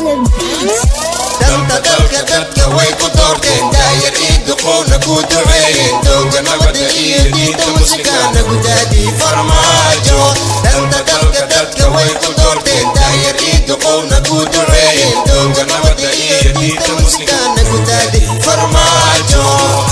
the beat. Danta dalka dadka way ku doorteen, daayar iyo duqowna ku duceeyeen. Dooga nabadda iyo diinta muslimkaana gudaadii Farmaajo. Danta dalka dadka way ku doorteen, daayar iyo duqowna ku duceeyeen. Dooga nabadda iyo diinta muslimkaana gudaadii Farmaajo.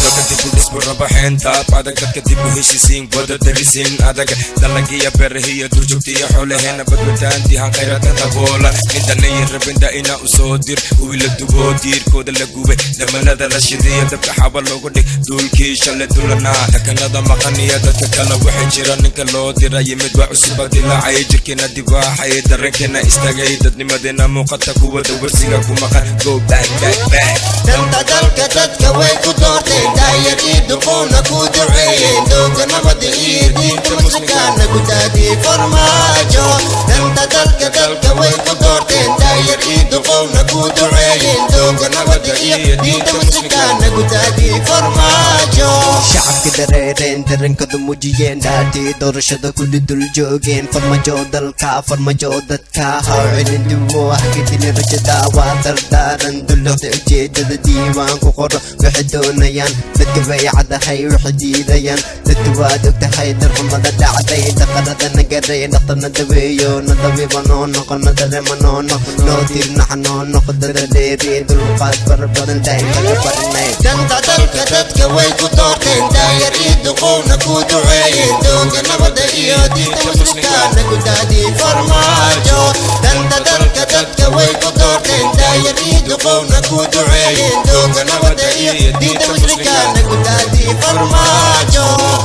Dalka dib u dhisbu raba, xeentaab adag, dadka dib u heshiisiin, wada darisin adag, dalagiya beerahiya duurjoogtiya xoolaheena, badwataan dihan khayraadka daboola. Nindanaya rabinda inaa u soo dir hubi la dubo, diirkooda la gubay, damanada la shidiya, dabka xaba loogu dhig duulkii shalay dulanaa. Takanada maqan iyo dadka kale waxay jira, ninka loo dira yimid waa cusuba dilaacay, jirkeena dibaaxay, dareenkeena istaagay, dadnimadeena muuqata, kuwa dawarsiga ku maqan. Go back, back, back. Danta dalka dadka way ku doorteen, daayar iyo duqowna ku duceeyeen. Dooga nabadda iyo diinta muslimkaana gudaadii Farmaajo. Danta dalka dalka way ku doorteen, daayar iyo duqowna ku duceeyeen. Dooga nabadda iyo diinta muslimkaana gudaadii Farmaajo. Shacabka dareereen, dareenkooda muujiyeen, dhaartii doorashada kulli dul joogeen. Farmajo dalka, Farmajo dadka, ha celin duwo, hakadilin rajada, waa dardaaran dulloxda. Ujeedada diiwaan ku qoro, waxay doonayaan dadka bay cadahay, waxay diidayaan dadka waad ogtahay. Darxumada dhacday, daqarada nagaray, dhaqtarna daweeyo, nadawiba noo noqo, nadarema noo noq, noo tirnaxa, noo noqo dadadheeri, dulqaad fara badan daa'im kaga barinay. Danta dalka dadka way ku doorteen, daayar iyo duqowna ku duceeyeen. Dooga nabadda iyo diinta muslimkaana gudaadii Farmaajo. Danta dalka dadka way ku doorteen, daayar iyo duqowna ku duceeyeen. Dooga nabadda iyo diinta muslimkaana gudaadii Farmaajo.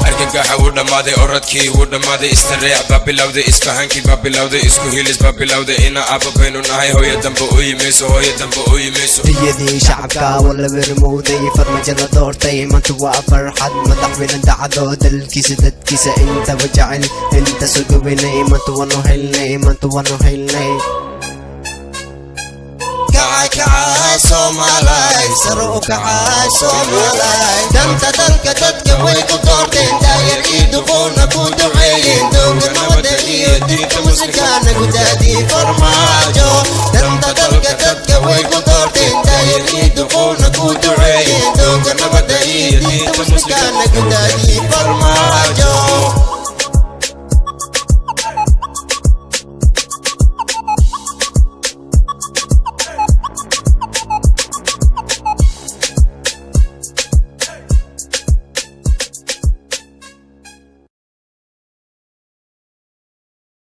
Argagaxa wuu dhammaaday, oradkii wuu dhammaaday, istareex baa bilowday, isfahankii baa bilowday, isku hilis baa bilowday. Ina aabba baynu nahay, hooyo dambe u yimayso, hooyo dambe u yimayso. Riyadii shacabka waa la wermowday, Farmajo la doortay, maanta waa farxad. Madaxweyne dacado, dalkiisa dadkiisa intaba jecel, inta soo gubinay, maanta waanu helnay, maanta waanu helnay. Kaca, kaca Soomaalay, sare u kaca Soomaalay. Danta dalka dadka way ku